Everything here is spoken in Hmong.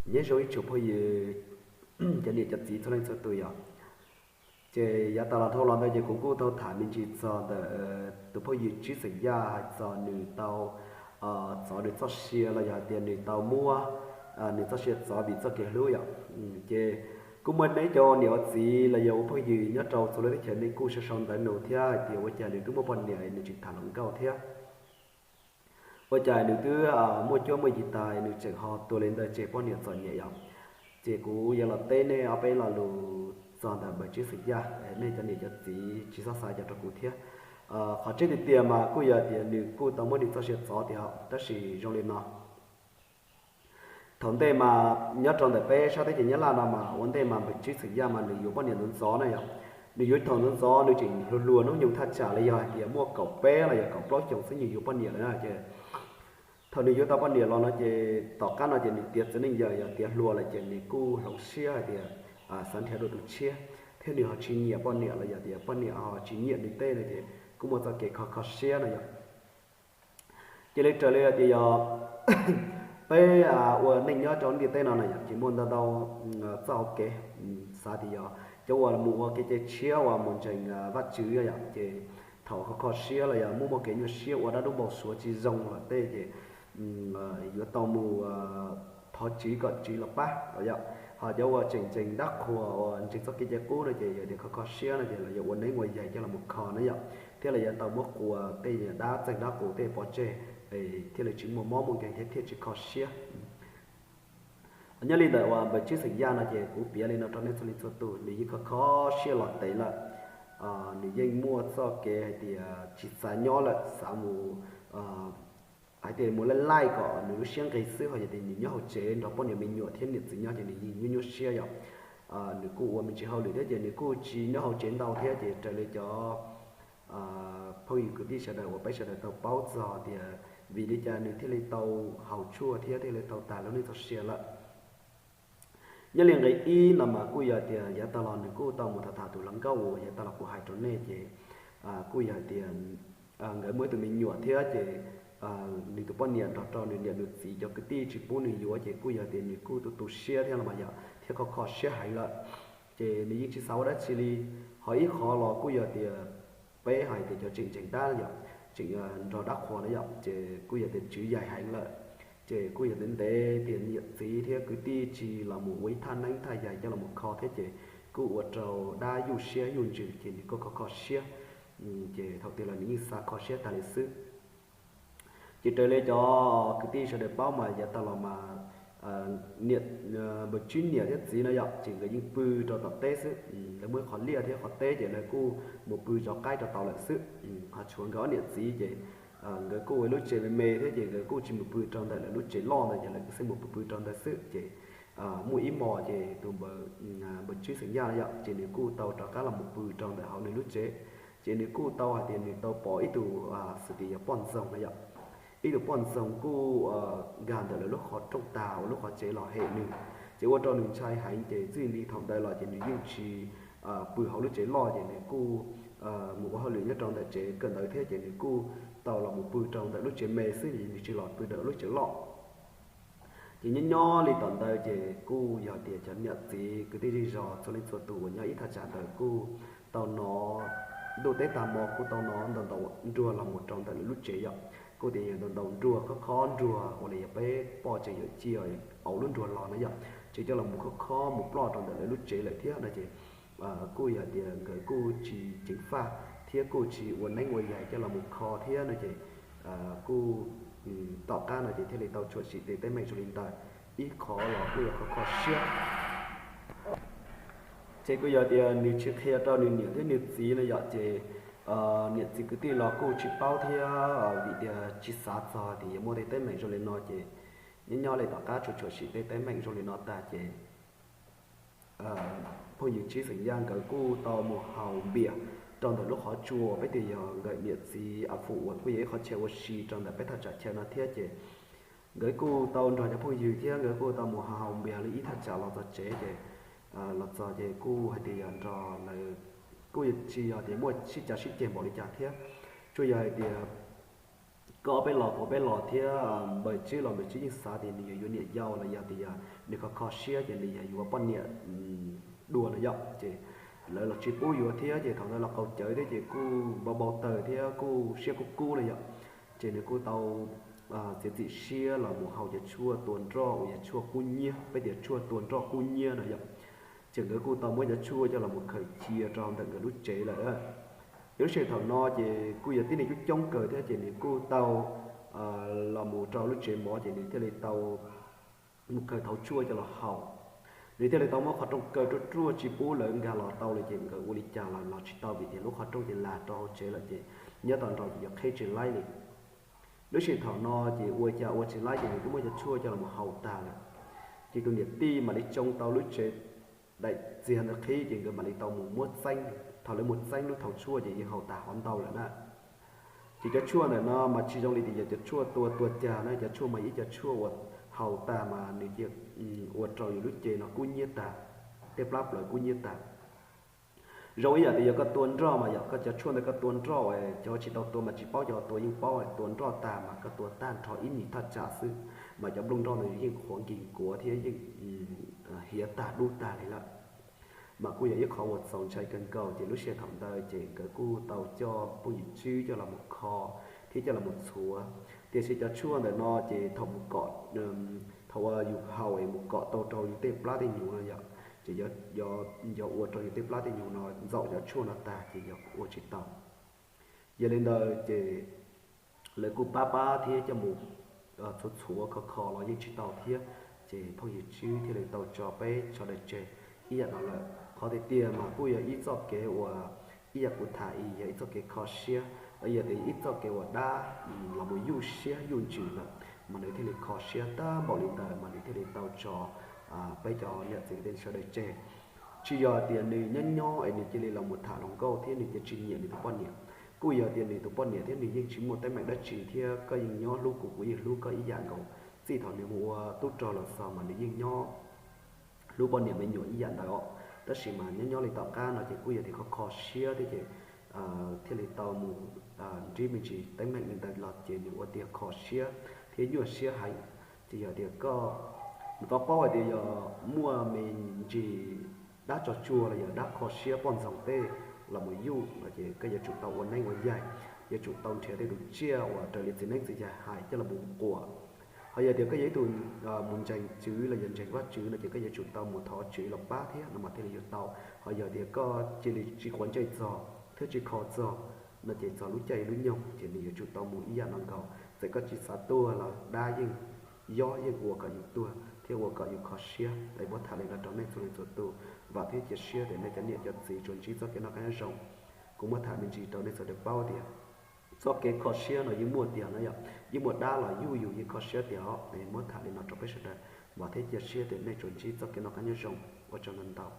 Nyob zoo ib tsoom phooj ywg, cov niam cov txiv txhua leej txhua tus yom. Ces yav tas los dhau los ntawd ces kuv kuj tau tham me ntsis txog ntawm tus phooj ywg Tswb Xeem Yaj hais txog nws tau txov nws txoj sia los yog hais tias nws tau muab nws txoj sia txov vim txoj kev hlub yom. Ces kuj muaj neb cov niam ua txiv los yog ua phooj ywg nyob rau txhua lub teb chaws nej kuj sau sau ntawv nug thiab hais tias ua cas nws twb muaj poj niam nws tsis tham hluas nkauj thiab, ua cas nws twb muaj cuab muaj yig tas nws tseem ho tuag li ntawd ces poj niam txom nyem yom. Ces kuv yuav los teb nej ob peb lo lus txog ntawm npawg Tswb Xeem Yaj, nej cov niam cov txiv tsis txhob xav cov rau kuv thiab. Qhov tseeb tiag tiag mas kuj yog tias nws kuj tau muab nws txoj sia txov tiag, tab sis zoo li no. Thaum ntej mas nyob rau ntawm peb sab teb chaws Nyab Laj no mas ua ntej mas npawg Tswb Xeem Yaj mas nws yuav poj niam ntxov ntxov na yom. Nws yuav thaum ntxov ntxov nws tseem hluas hluas hnub nyoog thaj tsam li yog hais tias muaj kaum peb los yog kaum plaub xyoos xwb nws yuav poj niam lawm na ces thaum nws yuav tau poj niam los no ces tom qab no ces nws tiav txiv neej yawm yog tiav hluas lawm ces nws kuj hloov siab hais tias xav nrhiav dua tus tshiab, thiab nws ho tsis nyiam poj niam los yog tias poj niam ho tsis nyiam nws tej no ces kuj muaj txoj kev kho kho siab no yom. Cia li raws li tias yog peb ua neej nyob rau ntiaj teb no na yom, ces muaj ntau ntau txoj hauv kev, xav tias yog cov uas mus ua kev cai tshiab uas mus ntseeg Vajtswv yom, ces thaum kho kho siab los yog muaj muaj kev nyuaj siab ua dab dub npau suav tsis zoo lawm tej ces yuav tau mus thov tswv kom tswv los pab yom. Ho cov uas tseem ntseeg dab qhuas uas ntseeg txoj kev cai qub no ces yog tias kho kho siab no ces los yuav ua neeb ua yaig coj los mus kho na yom, thiab los yuav tau muab quas tej dab txeeg dab qus tej pov tseg, thiaj li tsis muaj mob muaj nkeeg thiab thiaj tsis kho siab. Nyob li ntawm uas npawg Tswb Xeem Yaj no ces kuv piav li no rau nej txhua leej txhua tus, nws yeej kho kho siab los tev lawm. Nws yeej muaj txoj kev hais tias tsis xav nyob lawm, xav mus hais tias mus laij laij kom nws lub siab nqig xwb, ho yog tias nws nyob hauv tsev nrog poj niam me nyuam thiab niam txiv nyob ces nws yeej nyuaj nyuaj siab yom. Nws kuj ua me ntsis hauj lwm thiab ces nws kuj tsis nyob hauv tsev ntau thiab ces raws li cov phooj ywg kwv tij sawv daws uas peb sawv daws tau paub txog tias vim li cas nws thiaj li tau haus tshuaj thiab thiaj li tau tag lub neej txoj sia lawm. Nyob li nqe ib no mas kuj yog tias yav tag los nws kuj tau mus tham tham tus hluas nkauj uas yav tag los kuv hais rau nej ces kuj yog hais tias nkawd muaj ib tug me nyuam thiab ces nws tus poj niam nrog rau nws niam nws txiv cov kwv tij tsis pub nws yuav ces kuj yog tias nws kuj tu tu siab thiab los mas yog thiab kho kho siab heev lawm. Ces nws yeej tsis xav ua dab tsi li. Ho ib qho los kuj yog tias peb hais tias cov tseem ntseeg dab yom, tseem nrog dab qhuas na yom, ces kuj yog tias tswv yaig heev lawm. Ces kuj yog ntev ntev tias niam txiv thiab kwv tij tsis los mus ua ib thaj neeb thaj yaig coj los mus kho thiab ces kuj ua rau dab yuj siab yuj ntsws ces nws kuj kho kho siab. Ces thaum twg los nws yeej xav kho siab tag li xwb. Ces raws li cov kwv tij sawv daws paub mas yav tag los mas npawg Tswb niam thiab txiv no yom, ces nkawd yeej pw rau tom teb xwb. Lawv muaj ib qhov liaj thiab qhov teb ces lawv kuj mus pw zov qaib rau tod lawm xwb. Ho tshuav nkawd ob niam txiv ces nkawd kuj ua lub tsev me me thiab ces nkawd kuj tsis mus pw rau ntawm lawv lub tsev loj ntawd ces lawv kuj xij mus pw pw rau ntawd xwb. Ces muaj ib hmos ces tus npawg Tswb Xeem Yaj no yom, ces nws kuj tau rov qab los mus pw rau ntawm hauv nws lub tsev. Ces nws kuj tau hais tias nws tau pom ib tug xws tias yog poj ntxoog no yom, ib tug poj ntxoog kuj nkag ntawm lawv lub qhov rooj tag uas lub qhov tsev los hem nws, ces ua rau nws ntshai heev ces txij li thaum ntawd los ces nws yeej tsis pw hauv lub tsev loj ces nws kuj mus ua hauj lwm nyob rau ntawm tsev kawm ntawv thiab ces nws kuj tau los mus pw rau ntawm lub tsev me xwb, nws tsis los pw ntawm lub tsev loj. Ces nyob nyob li tom ntawd ces kuj yog tias cov niam txiv kwv tij zej zos txhua leej txhua tus uas nyob ib thaj tsam ntawd kuj tau hnov, ntuj teb tag hmo kuj tau hnov ntaus ntaus nruag los mus rau ntawm lawv lub tsev yom. Kuj tias yog ntaus ntaus nruag khob khob nruag uas li yog peb poj tseem yuav cia auv lub nruag los na yom, ces coj los mus khob khob mus ploj rau ntawm lawv lub tsev lawm thiab no ces kuj yog tias nkawd kuj tsis ceev faj thiab kuj tsis ua neeb ua yaig coj los mus kho thiab no ces kuj tom qab no ces thiaj li tau tshua sim tej teeb meem zoo li ntawd. Ib qho los kuj yog kho kho siab. Ces kuj yog tias nws tsis qhia rau nws niam thiab nws txiv no yom, ces niam txiv kwv tij los kuj tsis paub thiab vim tias tsis xav txog tias yuav muaj tej teeb meem zoo li no ces nyob nyob li tom qab tshua tshua sim tej teeb meem zoo li no tag ces phooj ywg Tswb Xeem Yaj nkawd kuj tau mus haus npias rau ntawm lub qhov tsua peb tias yog nkawm niam txiv a fum uas kuj yog ib qhov chaw ua si rau ntawm peb thaj tsam chaw no thiab ces nkawd kuj tau nrog cov phooj ywg thiab nkawd kuj tau mus haus npias li ib thaj tsam los txog tsev ces los txog ces kuj hais tias yog nrog lawv kuj tsis yog tias muaj sib cav sib ceg npaum li cas thiab, tsuas yog hais tias koj peb los kuv peb los thiab npawg Tswb los npawg Tswb yeej xav tias nws yuav yuav niam yau los yog tias nws kho kho siab ces nws yog yuav poj niam dua no yom. Ces lawv los tsis pub yuav thiab ces thaum ntawd los qaug cawv thiab ces kuj npau npau taws thiab kuj siab kub kub no yom. Ces nws kuj tau txiav txim siab los mus haus cov tshuaj tua nroj uas yog tshuaj kub nyiab, peb tias tshuaj tua nroj kub nyiab no yom. Ces nkawd kuj tau muab cov tshuaj coj los mus khaws cia rau ntawm nkawd lub tsev lawm. Ces lub sij hawm thaum no ces kuj yog tib neeg coob coob kawg thiab ces nws kuj tau los mus rau lub tsev mov ces nws thiaj li tau mus khaws thauv tshuaj coj los haus. Nws thiaj li tau muab qhov rooj kaw ruaj ruaj tsis pub lawv nkag los tau li ces nkawd ua li cas los los tsis tau vim tias lub qhov rooj ces lag rau hauv tsev lawm ces nyob tau nraud ces yuav qheb tsis laib li. Lub sij hawm thaum no ces ua cas ua tsis laib ces nws twb muab cov tshuaj coj los mus haus tag lawm. Ces tus niam tij mam li tsoo tau lub tsev daim txiag ntawd qhib ces nkawd mam li tau mus muab txeeb. Thaum lawv mus txeeb lub thauv tshuaj ces yeej haus tag hov ntau lawm na. Ces cov tshuaj ntawm no mas tsis zoo li tias yog cov tshuaj tua tuag cag na, cov tshuaj mas ib cov tshuaj uas haus tag mas nws cia ua rau yus lub cev no kub nyiab tag, tej plab plawv kub nyiab tag. Zoo ib yam tias yog koj tua nroj mas yog koj cov tshuaj ntawd koj tua nroj, cov tsis tau tua mas tsis paub, cov tua yeej paub, tua nroj tag mas koj tua tag nrho ib nyuag thaj tsam xwb mas cov nplooj nroj ntawd yeej qhuav nkig nkuav thiab yeej hiav tag dub tag li lawm. Mas kuj yog ib qhov uas txaus ntshai kawg nkaus ces lub sij hawm thaum ntawd ces nkawd kuj tau coj phooj ywg Tswb coj los mus kho thiab coj los mus txhuav. Tiam sis cov tshuaj ntawm no ces thaum mus kom, thaum uas yus haus es mus kom tau rau yus tej plab tej nyuv no yom, ces yuav ua rau yus tej plab tej nyuv no ntxaum cov tshuaj no tag ces yog ua tsis tau. Yog li ntawd ces lawv kuj pab pab thiab coj mus txhuav txhuav kho kho los yeej tsis tau thiab. Ces phooj ywg Tswb thiaj li tau tso peb sawv daws tseg ib yam no lawm. Qhov tiag tiag mas kuj yog ib txoj kev uas ib yam kuv tham es yog ib txoj kev kho siab, los yog tias ib txoj kev uas dab los mus yuj siab yuj ntsws lawm, mas nws thiaj li kho siab tag npaum li ntawd mas nws thiaj li tau tso peb cov niam txiv tej sawv daws tseg. Tsis yog tias nws nyob nyob es nws cia li los mus tham hluas nkauj thiab nws cia tsis nyiam nws tus poj niam. Kuj yog tias nws tus poj niam thiab nws yeej tsis muaj teeb meem dab tsi thiab koj yeej nyob hlub kuv, kuv yeej hlub koj ib yam nkaus. Txij thaum nws mus ua tub rog los txog mas nws yeej nyob hlub poj niam me nyuam ib yam ntawd os. Tab sis mas nyob nyob li tom qab no ces kuj yog tias kho kho siab thiab ces thiaj li tau mus nrhiav me ntsis teeb meem li ntawd los ces nws ua tiag kho siab thiab nyuaj siab heev. Ces yog tias koj, nws paub paub hais tias yog muaj me ntsis dab tso tsuag los yog dab kho siab poj ntxoog tej los mus yuj no ces koj yuav tsum tau ua neeb ua yaig, yuav tsum tau nrhiav tej tus tsiaj uas raws li txiv neeb txiv yaig hais coj los mus quas. Ho yog tias koj yog ib tug mus ntseeg tswv los yog ntseeg Vajtswv no ces koj yuav tsum tau mus thov tswv los pab thiab no mas thiaj li yuav tau. Ho yog tias koj cia li tsis quav ntsej txog thiab tsis kho txog no ces txog lub caij lub nyoog ces nws yuav tsum tau mus ib yam no nkaus. Txawm koj tsis xav tuag los dab yeej yob yeej ua kom yus tuag thiab ua kom yus kho siab. Es muab tham li no rau nej txhua leej txhua tus, vam thiab cia siab tias nej cov niam cov txiv tsuas ntsib txoj kev noj qab nyob zoo. Kuv muab tham me ntsis rau nej sawv daws paub tias txoj kev kho siab no yeej muaj tiag no yom, yeej muaj dab los yuj yus yeej kho siab tiag os. Muab tham li no rau peb sawv daws, vam thiab cia siab tias nej tsuas ntsib txoj kev noj qab nyob zoo. Ua tsaug ntau ntau.